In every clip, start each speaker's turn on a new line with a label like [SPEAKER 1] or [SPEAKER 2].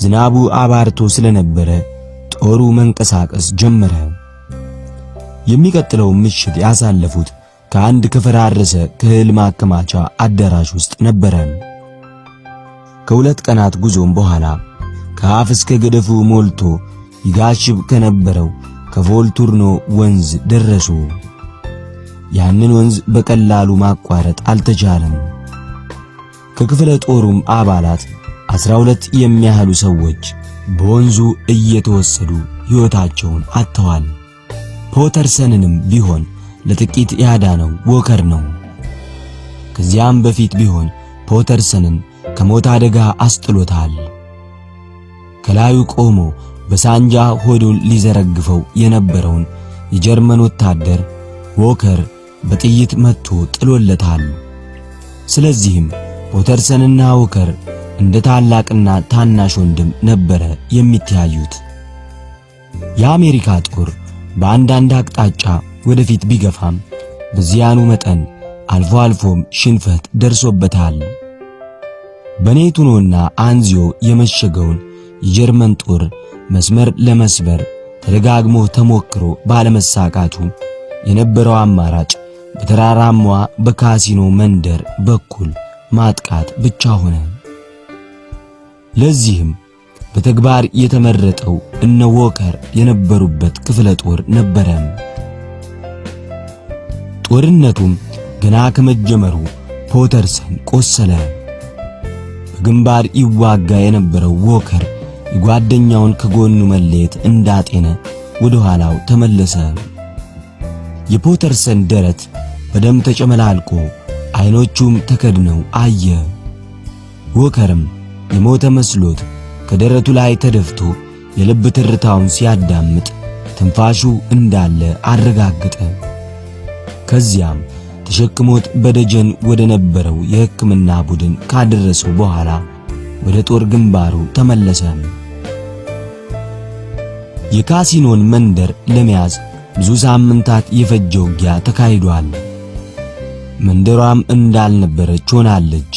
[SPEAKER 1] ዝናቡ አባርቶ ስለነበረ ጦሩ መንቀሳቀስ ጀመረ። የሚቀጥለው ምሽት ያሳለፉት ከአንድ ከፈራረሰ ከእህል ማከማቻ አዳራሽ ውስጥ ነበረ። ከ2 ቀናት ጉዞም በኋላ ከአፍ እስከ ገደፉ ሞልቶ ይጋሽብ ከነበረው ከቮልቱርኖ ወንዝ ደረሱ። ያንን ወንዝ በቀላሉ ማቋረጥ አልተቻለም። ከክፍለ ጦሩም አባላት 12 የሚያህሉ ሰዎች በወንዙ እየተወሰዱ ሕይወታቸውን አጥተዋል። ፖተርሰንንም ቢሆን ለጥቂት ያዳነው ዎከር ነው። ከዚያም በፊት ቢሆን ፖተርሰንን ከሞት አደጋ አስጥሎታል። ከላዩ ቆሞ በሳንጃ ሆዱን ሊዘረግፈው የነበረውን የጀርመን ወታደር ዎከር በጥይት መትቶ ጥሎለታል። ስለዚህም ፖተርሰንና ዎከር እንደ ታላቅና ታናሽ ወንድም ነበረ የሚተያዩት። የአሜሪካ ጦር በአንዳንድ አቅጣጫ ወደፊት ቢገፋም በዚያኑ መጠን አልፎ አልፎም ሽንፈት ደርሶበታል። በኔቱኖና አንዚዮ የመሸገውን የጀርመን ጦር መስመር ለመስበር ተደጋግሞ ተሞክሮ ባለመሳካቱ የነበረው አማራጭ በተራራማዋ በካሲኖ መንደር በኩል ማጥቃት ብቻ ሆነ። ለዚህም በተግባር የተመረጠው እነ ዎከር የነበሩበት ክፍለ ጦር ነበረ። ጦርነቱም ገና ከመጀመሩ ፖተርሰን ቆሰለ። በግንባር ይዋጋ የነበረው ዎከር የጓደኛውን ከጎኑ መለየት እንዳጤነ ወደ ኋላው ተመለሰ። የፖተርሰን ደረት በደም ተጨመላልቆ አይኖቹም ተከድነው አየ። ዎከርም የሞተ መስሎት ከደረቱ ላይ ተደፍቶ የልብ ትርታውን ሲያዳምጥ ትንፋሹ እንዳለ አረጋገጠ። ከዚያም ተሸክሞት በደጀን ወደ ነበረው የሕክምና ቡድን ካደረሰው በኋላ ወደ ጦር ግንባሩ ተመለሰ። የካሲኖን መንደር ለመያዝ ብዙ ሳምንታት የፈጀ ውጊያ ተካሂዷል። መንደሯም እንዳልነበረች ሆናለች።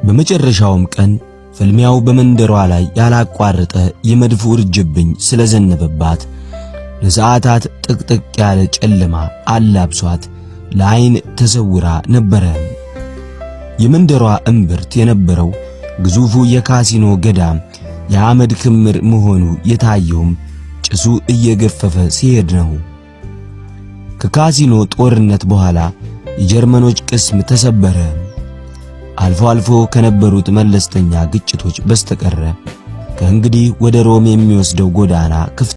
[SPEAKER 1] በመጨረሻውም ቀን ፍልሚያው በመንደሯ ላይ ያላቋረጠ የመድፍ ውርጅብኝ ስለዘነበባት ለሰዓታት ጥቅጥቅ ያለ ጨለማ አላብሷት ለዓይን ተሰውራ ነበረ። የመንደሯ እምብርት የነበረው ግዙፉ የካሲኖ ገዳም የአመድ ክምር መሆኑ የታየውም ጭሱ እየገፈፈ ሲሄድ ነው። ከካሲኖ ጦርነት በኋላ የጀርመኖች ቅስም ተሰበረ። አልፎ አልፎ ከነበሩት መለስተኛ ግጭቶች በስተቀረ ከእንግዲህ ወደ ሮም የሚወስደው ጎዳና ክፍት